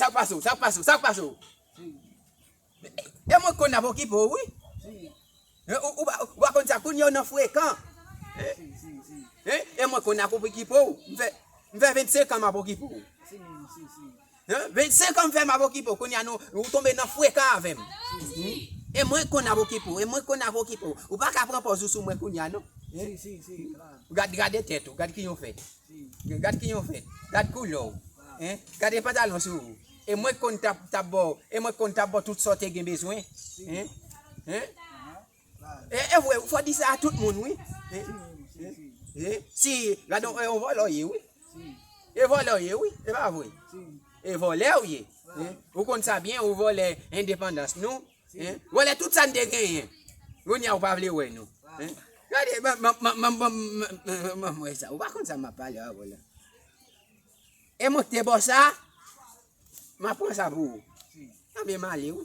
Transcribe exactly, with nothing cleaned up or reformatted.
Sa k pase w? Sa k pase w? Sa k pase w? E mwen k konn ap okipe w, wi. E, ou, ou pa, ou pa konn sa, kounye a w nan frekan. E mwen k konn ap okipe w. M fè, m fè vennsenk an m ap okipe w. Hein? Vennsenk an m fè m ap okipe w. Kounye a nou, ou tonbe nan frekan avè m. E mwen k konn ap okipe w. E mwen k konn ap okipe w. Ou pa ka pran pòz ou sou mwen kounye a, non. Gad, gade tèt ou. Gad ki yon fèt. Gad ki yon fèt. Gad koulè w. Hein? Gade pantalon sou ou. E mwen k konn t ap, t ap ba w. E mwen k konn t ap ba w tout sa w te gen bezwen. Hein? Hein? E, e vre, fò di sa a tout moun, wi. Hein? Hein? Hein? Si, gade, e, yon vòlè w ye, wi. E vòlè w ye, wi. E pa vre? E vòlè w ye. Hein? Ou konn sa byen, ou vòlè endepandans nou. Hein? Vòlè tout sa n te genyen. Kounye a, ou pa vle wè nou. Hein? Gade, ban m wè sa. Ou pa konn sa m ap pale avè w la. E mwen k te ba w sa, m ap pran sa pou ou. Anben, m ale, wi.